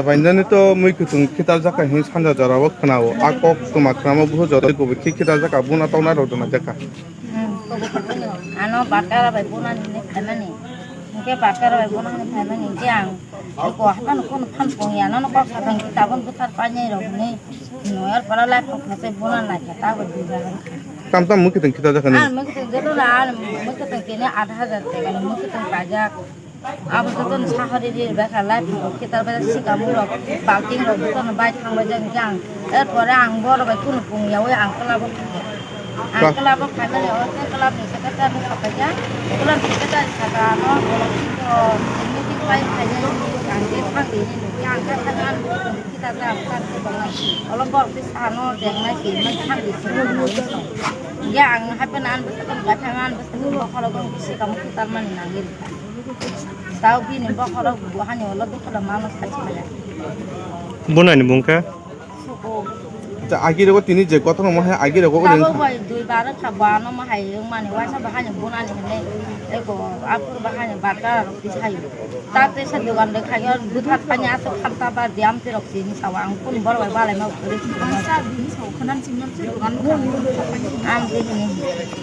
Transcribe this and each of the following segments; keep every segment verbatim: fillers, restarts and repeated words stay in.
Bainani to mui kwthwng khitar jaka hin sanja jora o khwnao. A kok tuma khwnamo buhu jora kubui khi khitar jaka buna tokna rok dona jaka. Hmm. Ano bakara bai buna ni khanani. Hingke bakara bai buna ni khanani hingke ang. Ko hatan kun phan pung ya no kok satang kitabon buthar painai rok ni. Noyar para lai phok phase buna na khe ta bo dui jaga. Tam tam mui kwthwng khitar jaka ni. An mui kwthwng joto na an mui kwthwng kene aat hajar teka ni mui kwthwng pajak. Abo joto no sahari ri bai kha lai phok khitar bai sika mui rok balting rok joto no bai thang bai jang jang. Er pore ang boro bai kunu pung ya oi ang kla bo. Ang club o khaimani o khe club ni secretary ni sapaikha. Club ni secretary saka ano, o, meeting pai khainai ang khe thang di hinwi khe ang khe thang ang kita ta ang khe tongnai. Olo borok khe sano jengnai khe mai thang di sini. Ya ang hape nan bwswk khe thang ang bwswk khe bokhorok bisi kamu khitar mani nangin. Tao bini bokhorok buhani olo dukha da mano sachi maya. Bunani bungkha? Suko. Acha, agi rogo tini je kotor mo hai agi rogo uling. Abo bai dui bar kha bo ano mo hai wng mani waisa bahai ni bunani hinwi eko apur bahai ni barta rok tisai. Ta tesa dogan de khayo buthat pani asok khamta ba diam tirok sini sawa ang kun bor bai balai ma ukuri. Sa bini sawa khanan singam se dogan. Ang de hini.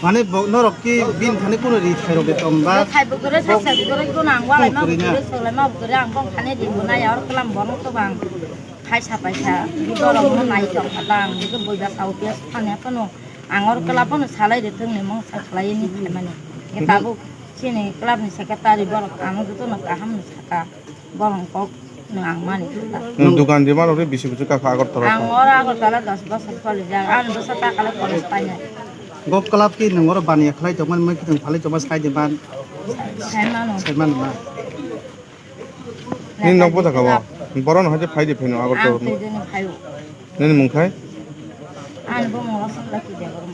Mane bo norok ki bin thani kuno ri thai rok de tom ba? Ri thai bo gure sa sa gure kuno ang walai ma ukuri na. Ukuri solai ma ukuri ang bong thani di bunai or kelam bono to bang. Khaisa paisa, borok no nai tong kha ta, ang bwkhe bui ba sao piya sani phano, ang oro club phano salai de thwng ni mung sa khlai ni phaimani. Khe tabuk chini club ni secretary borok ano joto no kaham ni saka, borok kok no ang mani kha ta. Nwng dukan di mano re bisi bwswk kha Agartala? Ang oro Agartala dos bosor choli jak, ang bwsa ta kale college painai. Go club ki nwng oro baniya khlai tongmani, mai khitwng phalai tongma sai de man. Sai mano. Sai mano ma. Nini nok bwsakha bo? Borok no hai phai di pheno Agartala. Ang twi jani phaio. Nini mung khai? Ani bumung Rosonda Kidebor.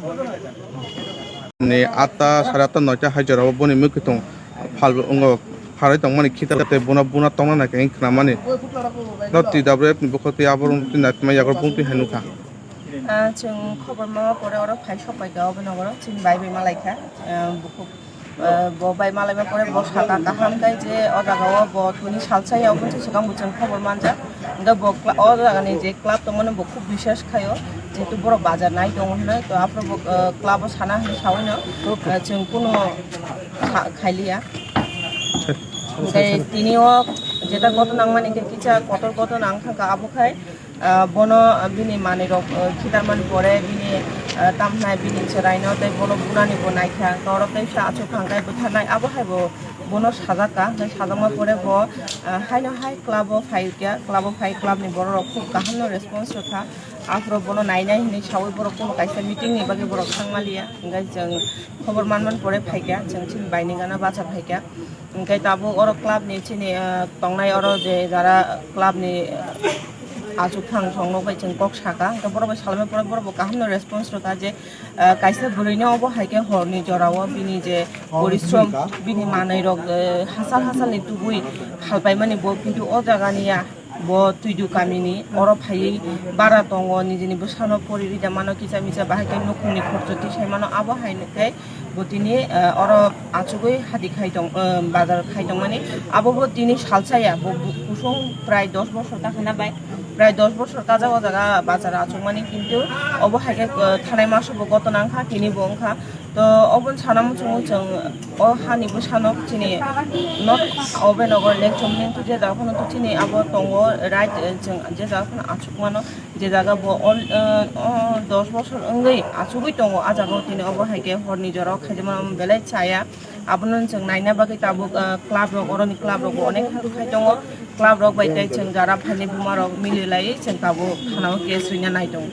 Ni atta, sare atta, noita hai jora o boni mui kwthwng phal bo wngo, phalwi tongmani khitar tei buna buna tongna nai khe khna mani. No T W F ni bwkhak tei abo rung twi naitma yago bung twi hai nukha. Ah, chwng khobor ma pore oro phai sok pai kha, obo nogoro chini bai bai ma lai kha. Ah, bukhuk, ah, bo bai ma lai ma pore bo saka kaham khai je o jaga o bo tuni salsa ya, obo se swkang bo chwng khobor manjak. Hingke bo kla-, o jaga ni je club tongmani bo khub biswas khaio, jehetu borok bazar nai tongo hinwi, to aphuru bo, ah, club o sana hinwi saui no, ah, chwng kuno kha-, khailiya. Hingke tini o jeta kotor nangmani khe kisa kotor kotor nang thangkha, abo khai, Ah, bono, ah, bini manwi rok, ah, khitarmani pore bini, ah, tamhinai bini chwraino tei bono bunani bo naikha, hwnkhe oro tei sa achuk thangkhai bwtharnai, abo hai bo bono sajak kha, hwnkhe sajakma pore bo, ah, haino hai club o phai kha, club o phai club ni borok rok khub kaham no response rwkha, aphuru bono nainai hinwi saui borok kuno kaisa meeting ni bagwi borok thangmaliya, hwnkhe chwng khobor manmani pore phaikha, chwng chini bai ni gana bacha phaikha. Hingke tabuk oro club ni chini, ah, tongnai oro je jara club ni, ah, achuk thang song nogbai chwng kok saka, hingke borok bai salai pore borok bo kaham no response rwkha je, ah, kaisa bwrwi no obo hai khe hor ni jora o bini je porishrom, bini manwi rok, eh, hachal hachal ni tubui phalpai mani bo, kintu o jaga ni ya. Bo Twidu kamini oro phaiwi bara tongo, nijini bwsano pori rida mano, kisa misa bahai khe nukhungni khorcho tisai mano, abo hai khe bo tini, eh, oro achugwi hadi khai tong, eh, bazar khai tongmani. Abo bo tini salsa ya, bo bu-, kusung prai dos bosor ta khana bai, prai dos bosor kajak o jaga bazar achukmani, kintu obo hai khe, eh, thanai maso bo goto nang kha, tini bo wng kha. To oboni sana muchungo chwng o hani bwsano chini not obe nogor lek chomni to je jaga phano to chini abo tongo right, eh, chwng je jaga phano achuk mano je jaga bo all, eh, o dos bosor wngwi achugwi tongo. A jaga o tini obo hai khe horni jora o khaijak mano belai chaya, abono chwng naina bagwi tabuk, eh, club rok, oroni club rok bo onek khai tongo. Club rok bai tei chwng jara phaini buma rok mili laiwi chwng tabuk thana o case rwina nai tongo.